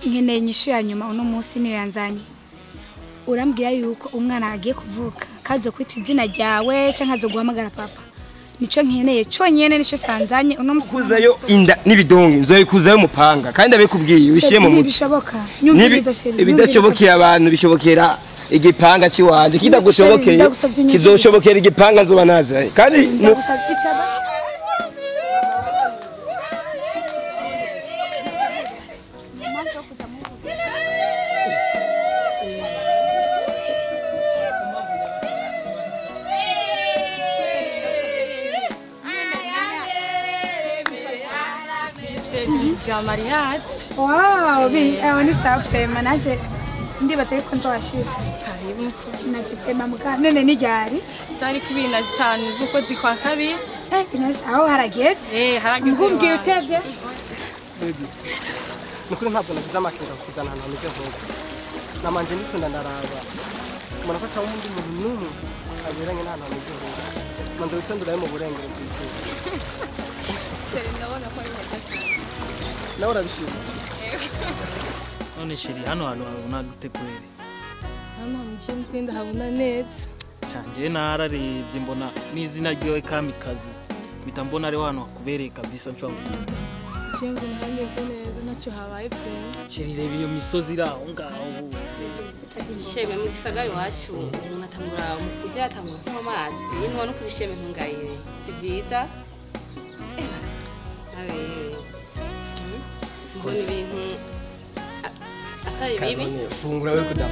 Nkeneye inyishu ya nyuma uno munsi niyo yanzanye. Urambwira yuko umwana agiye kuvuka kazo kwita izina ryawe canke azo guhamagara papa. Nico nkeneye cyonyene nico sanzanye uno munsi. Kuzayo inda n'ibidongi nzoyikuzayo mupanga kandi abikubwiye ubishiye mu mutwe. Bishoboka. Nyumviriza chérie. Ibidashobokera abantu bishobokera igipanga ciwanje kidagushobokeye kizoshobokera igipanga nzoba nazaye kandi ndagusabye icaba. Bya mariage. Wow, bi ni sawa prema naje ndiba tari ko nzowashira. Karibu. Naje prema muka none ni ryari? Tariki 25 z'ukwezi kwa kabiri. Aho harageze? Harageze. Ngumbwiye utevye? Baby. Nukuri ntabwo nagize amakenga kuzana ahantu hameze nk'uko. Namanje ndikunda ndaraba. Mbona ko atari undi muntu n'umwe aberanye n'ahantu hameze nk'uko. Manze witondere mu burengero bw'izuba. Ndabona ko ari heza cyane. Nawe urabishima? None chérie hano hantu habona gute kweri? Hano hantu je ndahabona neza. Canje nararebye mbona n'izina ryawe Kamikazi. Mpita mbona ariho hantu hakubereye kabisa nshobora kuza. Je mbona hameze neza ntacyo habaye pe. Chérie reba iyo misozi iri aho ngaho. Sheme mu gisagara iwacu umuntu atangura mu kurya atangura kunywa amazi none ukuri sheme ntungayire si byiza. Mbona ibintu atari bibi. Fungura we kuda.